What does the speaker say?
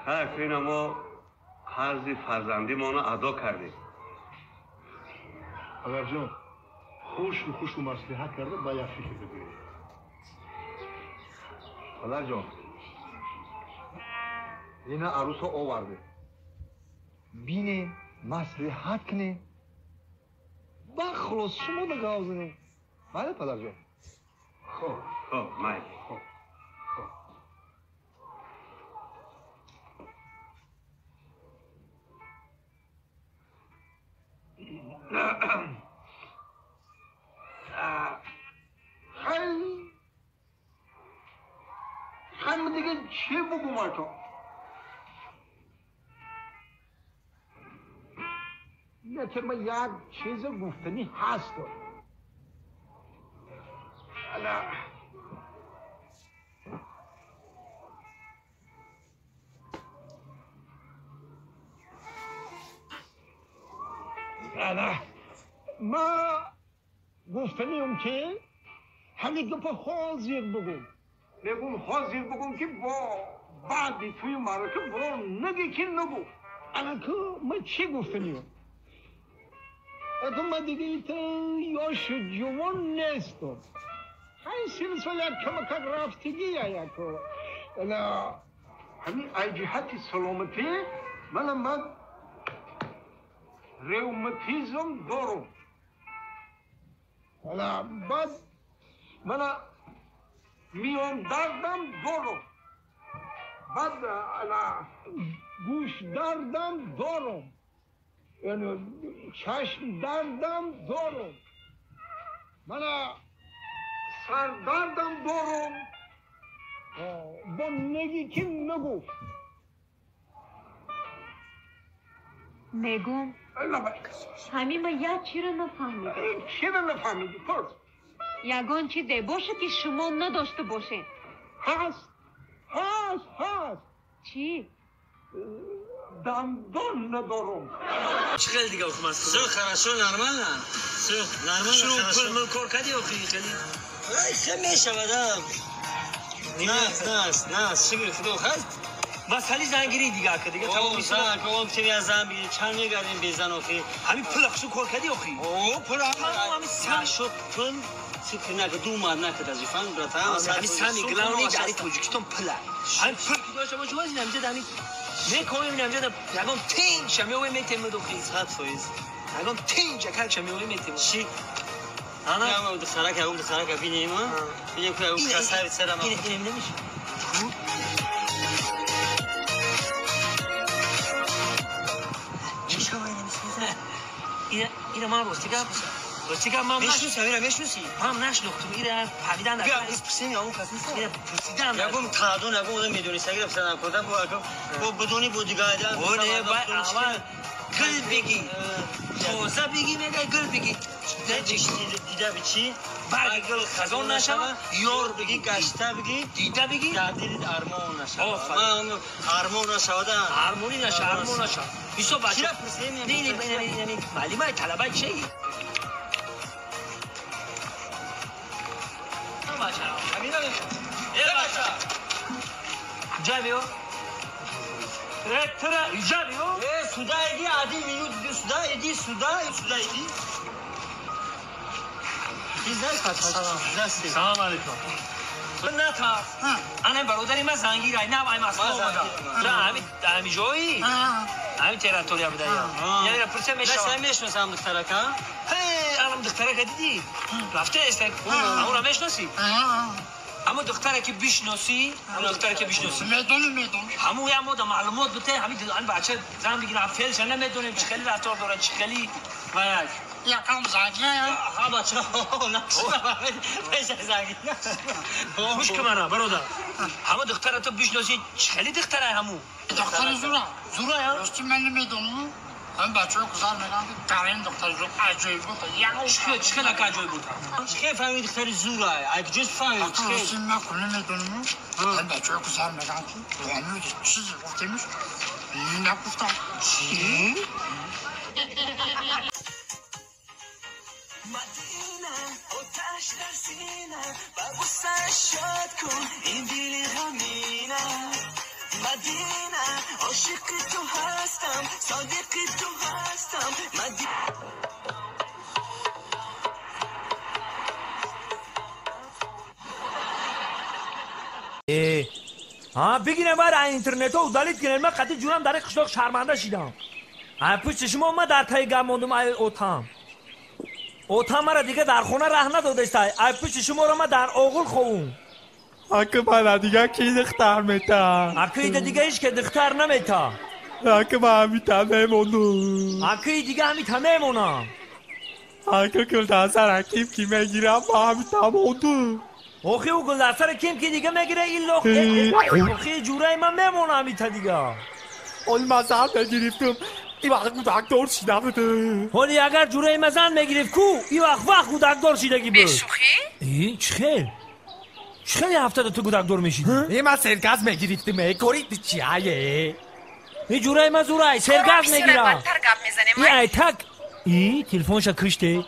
Хайр, мо қарзи фарзандимонро адо кардем. Падарҷон, хушу хушу маслиҳат карда ба як фикр бигӯед. Падарҷон, ина арӯсо овардем. Бинем, маслиҳат кунем. Ба хулос шумо гап занем. Майли, падарҷон? Хуб, хуб, майли. Хуб. Хуб. Хай, дига чӣ бугум ато? Лекин ман як чизе гуфтанӣ ҳаст. Ана ана ма гуфтаниам, ки ҳамин гапа ҳозир бугум. Мегум, ҳозир бугум, ки бо баъди тӯи маърака бо нагӣ, ки нагу. Ана ку ман чӣ гуфтаниам? Это ма дига ита ёшу ҷувон нестам. Ҳай, 30 сол як камакак рафтагия яко. Ана ҳамин ай ҷиҳати саломатӣ мана ман ревматизм дорум. Ана баъд мана миёндардам дорум. Баъд ана гӯшдардам дорум. Яъне чашмдардам дорум. Мана сардардам дорум. Бо нагӣ, ки нагуфт. Мегум, ҳамин ма як чиро нафаҳмидам. Чиро нафаҳмидӣ? Пурс. Ягон чизе боша, ки шумо надошта бошед? Ҳаст, ҳаст, ҳаст. Чӣ? Дандон надорум. Чӣ хеле дига охи масхара? Всё хорошо, нормально. Всё нормально, Шумо хорошо. пул мул кор кардӣ охи хеле? Ай, хе мешавад, а. Нас, нас, нас, шукр Худо ҳаст. Масъали зангирӣ дига ака дига тамом О, мешавад. зан, ко он тими аз зан бигирӣ, чанд мегардем бе зан охи. Ҳамин пул хушо кор кардӣ охи? О, пул Тамом, ҳамин сам Нашуд пул, фикр накард, думать накард аз ифан, братан. Ҳамин сами главный дар Тоҷикистон пула. Ҳамин пул ки дошта боши, вози намҷа ҳамин мекоем, намҷа ягон тинча меовем, метемуд охи. 100%. Ягон тинча какша меовем, метемуд. Чӣ? Ана Ям духтарака, ягон духтарака бинем, а? Бинем, ку ягон красавица ра. Ин намеша. Ина ман рости гап ман Мешносӣ, амира мешносӣ? Ман нашнохтум, ира фаҳмидан. Бия, кис пурсем, ягон кас нест? Ира пурсидан. Ягон таъдон, ягон одам медонист, агар писар накарда, бо ягон бо бидони бо дигар. О, не, бай аввал гул бигӣ, тоза бигӣ, мегай гул бигӣ. Дида бичӣ? Барги гул хазон нашава, ёр бигӣ, гашта бигӣ, дида бигӣ, дар дилит армон нашава. Офарин. Ман армон нашавада. Армонӣ наша, армон наша. Бисо бача. Чира пурсем? Не, не, не, не, маълимай, талабай чӣ? Бача. Амина. Э, бача. Ҷа биё. Э, тура, ҷа биё. Э, сюда иди, один минут, иди сюда, иди сюда, сюда иди. Ты знаешь, как? Здравствуйте. Салом алейкум. Натарс. Ана бародари ман зангир ай, нав ай Москва омада. Ҷа ҳами ҳами ҷои? Ҳами территория буда я. Яъне пурса мешава. Мешавам, мешносам духтарака. Ҳе, анам духтарака дидӣ? Рафта эст. Амура мешносӣ? Аммо духтаре ки бишносӣ, аммо духтаре ки бишносӣ. Медонам, медонам. Ҳаму я мода маълумот бите, ҳами ҳами бача зан бигирам, фелша намедонем, чӣ хели рафтор дорад, чӣ хели ва як. Якам зангир. Ҳа, бача, пеша зангир. Гӯш кун мана, бародар. Ҳамо духтара ту бишносӣ, чӣ хели духтара ҳаму? Духтари зура. Зура я? Рости ман намедонам. Ҳам бачаҳо гузар мегӯянд, ки дарин духтари зура аҷоиб буд. Чӣ хел ака аҷоиб буд? Чӣ хел фаҳмиди духтари зура? Ай куҷост фаҳмид? Ака, рости ман кун намедонам. Ҳам бачаҳо гузар мегӯянд, ки ҳамин чизе гуфтемиш, нагуфтам. Чӣ? Мадина, оташ дар сина, ба ғусса шод кун ин дили ғамина. Мадина. عاشق تو هستم صادق تو هستم من ها بگیرم بر اینترنت ها удалить кунем. Ман қати ҷурам дар қишлоқ шарманда шидам. Ай пушти шумо ма дар таи гап мондум. Ай отам, отам мара дига дар хона раҳ надодестай. Ай пушти шуморо ма дар оғул ховум. Ака, мана дига ки духтар мета? Ака, ида дига ҳеч ке духтар намета. Ака, ма ҳамита мемонум. Ака, дига ҳамита мемонам. Ака, гулдасара ким ки мегирам, ма ҳамита мондум. Охи, ӯ гулдастара ким ки дига мегира, илло охи ҷураи ман мемона ҳамита дига. Оли ман зан мегирифтум, и вақт гудакдор шида будум. Ҳоли агар ҷураи ман зан мегирифт ку, и вақт вақт гудакдор шидагӣ буд. Бешӯхӣ? Чӣ хел, чӣ хел ҳафтада ту гудакдор мешидӣ? Е, ман сергаз мегирифтум. Е, кори чияе? И ҷураи ман зурай сергаз мегира. Бадтар гап мезанем. И айтак и телефонша киште.